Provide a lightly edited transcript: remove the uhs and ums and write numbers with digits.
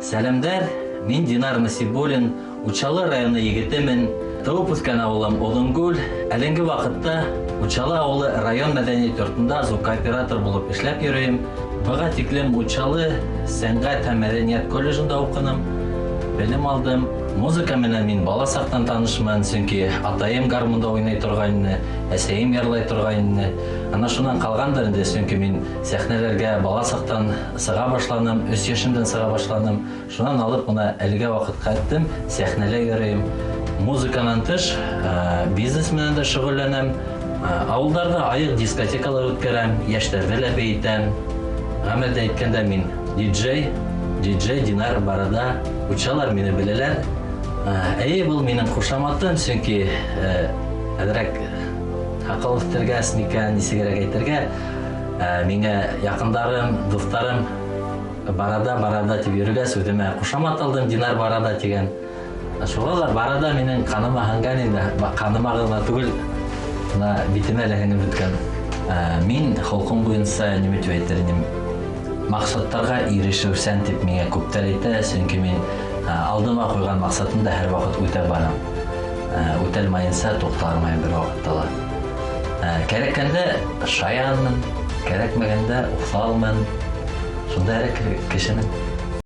Сәләмдәр, мин Динар Насибуллин, Учалы районы егетемен. Тыуып үҫкән ауылым Оҙонгүл. Әлеңге ваҡытта Учалы ауылы район мәҙәниәт йортонда звукооператор булып эшләп йөрөйөм. Быға тиклем Учалы сәнғәт һәм мәҙәниәт колледжында уҡыным, белем алдым. Музыка менән мин бала саҡтан танышмын, сөнки атайым гармунда уйнай торғайны, әсәйем йырлай торғайны. Ана шунан ҡалғандыр инде, сөнки мин сәхнәләргә бала саҡтан сыға башланым, 3 йәшемдән сыға башланым. Шунан алып бына әлегә ваҡытҡа еттем, сәхнәлә йөрөйөм. Музыканан тыш, бизнес менән дә шөғөлләнәм. Ауылдарҙа айыҡ дискотекалар үткәрәм, йәштәрҙе лә бейетәм. Ғәмәлдә әйткәндә мин диджей, диджей Динар Барада. Учалар мине беләләр. Әйе, был минең ҡушаматым, сөнки әҙерәк аҡыл үҫтергәс микән, нисегерәк әйтергә, миңә яҡындарым, дуҫтарым Барада, Барада тип йөрөгәс, үҙемә ҡушамат алдым, Динар Барада тигән. Шуға ла Барада минең ҡаныма һеңгән инде, ҡаныма ғына түгел, бына битемә лә һеңеп бөткән. Мин холҡом буйынса, нимә тип әйтер инем, маҡсаттарға ирешеүсән тип миңә күптәр әйтә, сөнки мин алдыма ҡуйған маҡсатымды һәр ваҡыт үтәп барам. Үтәлмәйенсә туҡталмайым бер ваҡытта ла. Кәрәккәндә шаянмын, кәрәкмәгәндә уҫалмын. Шундай кешемен.